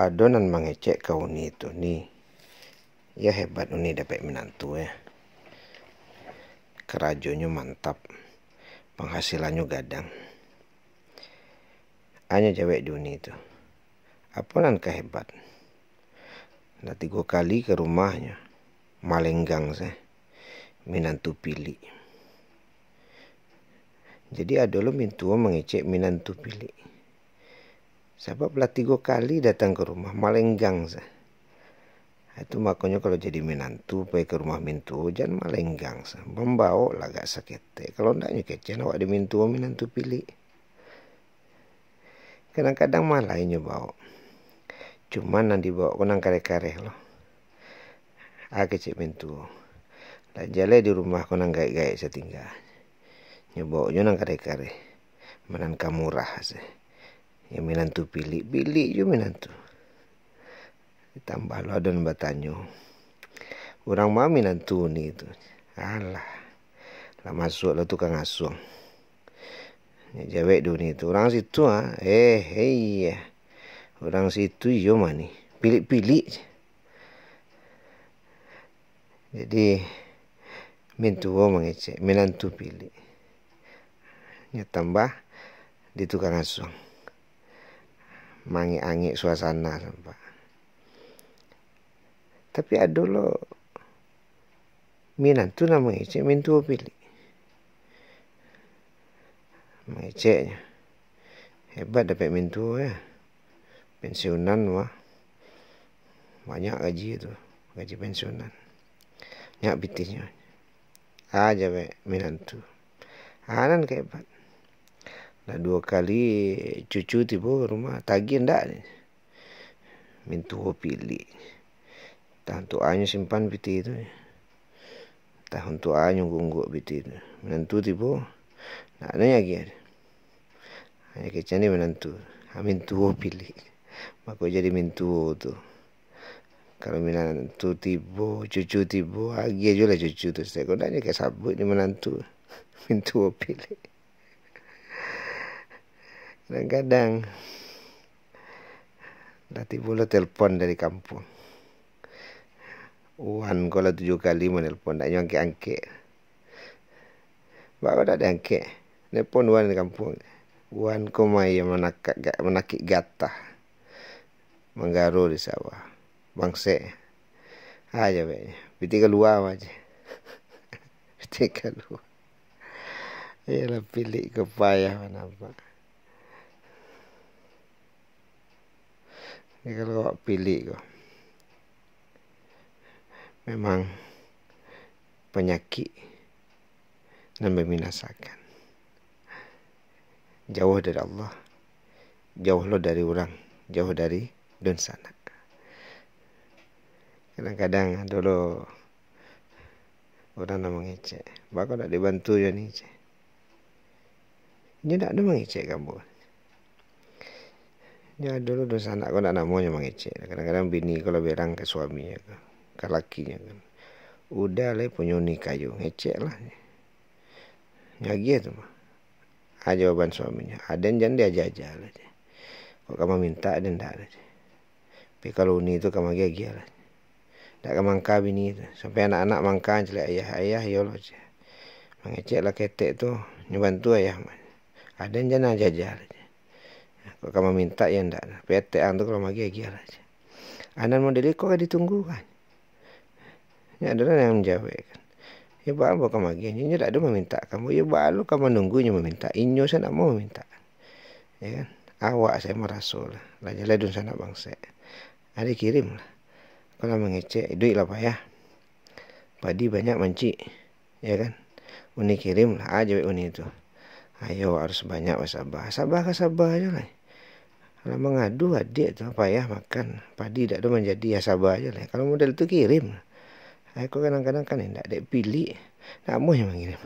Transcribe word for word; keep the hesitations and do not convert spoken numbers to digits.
Ado nan mangecek ka Uni tu, "Ni, ya hebat Uni dapek minantu, ya. Karajonyo mantap, panghasilannyo gadang." Anyo jawek di Uni tu, "Apo nan ka hebat? Lah tigo kali ka rumahnyo, malenggang se, minantu pilik." Jadi ado lo mintuo mangecek minantu pilik. Sabab lah tigo kali datang ka rumah, malenggang se. Itu makonyo kalau jadi minantu, pai ka rumah mintuo, jan malenggang se. Mambawok lah agak saketek. Kalau ndak nyo kecekan awak di mintuo minantu pilik. Kadang-kadang malah inyo bawok. Cuman nan dibawok ko nan kareh-kareh lo. Ah, kecek mintuo. Lah jaleh di rumah ko nan gaek-gaek satingga. Nyo bawok jo nan kareh-kareh. Manan ka murah se. Ya minantu pilik, pilik jo minantu. Ditambah lo ado nan batanyo, "Urang ma minantu Uni tu?" Alah, lah masuak lo tukang asuang. Nyo jawek di Uni tu, "Urang situ, ah." "Eh, iya. Urang situ iyo mah ni. Pilik-pilik." Jadi, mintuo mangecek, minantu pilik. Nyo tambah di tukang asuang. Mangek-angek suasana sampai. Tapi ado lo minantu nan mangecek mintuo pilik. Mangeceknyo, "Hebat dapek mintuo, ya. Pensiunan mah. Banyak gaji tu, gaji pensiunan. Banyak pitihnyo." Ah, jawek minantu, "Ah, nan ka hebat. Lah duo kali cucu tibo ka rumah, tagih ndak?" Mintuo pilik. Entah untuak a nyo simpan pitih tu, entah untuak a nyo gunggok pitih tu. Minantu tibo, ndak ado nyo agiah. Hanyo kecek di minantu, ah, mintuo pilik. Mako jadi mintuo tu. Kalau minantu tibo, cucu tibo, agiah juo lah cucu tu. Stek ko ndak nyo ka sabuik di minantu. Mintuo pilik. Kadang-kadang lah tibo lo telpon dari kampuang. Wan ko lah tujuah kali manelpon, ndak nyo angkek-angkek. Baa ko ndak diangkek? Nelpon Wan dari kampuang. Wan ko mah iyo manakak ga-, manakik gatah. Manggaro di sawah. Bangsek. Ah, jaweknyo. Pitih kalua mah je. Pitih kalua. Iyolah, pilik ko payah manampak. Jadi kalau awak pilik ko, memang panyakik nan maminasakan. Jauah dari Allah, jauah lo dari urang, jauah dari dunsanak. Kadang-kadang ado lo urang nan mangecek, "Baa ko ndak dibantu jo ni?" cek. Inyo ndak ado mangecek ka ambo. Nyo ado lo dunsanak ko ndak namonyo mangecek. Kadang-kadang bini ko lah berang ka suaminyo ko, ka lakinyo kan. Uda lai punyo Uni kayo, ngecek lah. Nyo agiah tu mah. Ah, jawaban suaminyo, "Aden jan diaja-aja lah," cek. "Kok ka mamintak, aden ndak lah," cek. Tapi kalau Uni tu ka magiah-giah lah. Ndak ka mangka bini tu. Sampai anak-anak mangka caliak ayah, "Ayah, iyo lo," cek. Mangecek lah ketek tu, "Nyo bantu ayah." "Aden jan aja-aja lah," cek. "Kok ka mamintak, iyo ndak lah. Tapi etek ang tu kalau magiah-giah lah," cek. Anan model iko ka ditunggu kan. Nyo ado nan manjawek kan. "Iyo baa ambo ka magiah, inyo ndak ado mamintak ka ambo." "Iyo baa lo ka manunggu inyo mamintak. Inyo sajo ndak mau mamintak." Iyo kan? Awak sajo maraso lah. Lah jaleh dunsanak bangsek. Ah, dikirim lah. Ko lah mangecek, iduik lah payah. Padi banyak mancik. Iyo kan? Uni kirim lah, ah, jawek Uni tu. Ayo, harus banyak basaba. Saba ka saba jo lah. Lah mangadu adiak tu, payah makan. Padi dak ado manjadi, yo saba jo lah. Kalau model tu kirim lah. Ai ko kadang-kadang kan indak, dek pilik. Namuah nyo mangirim.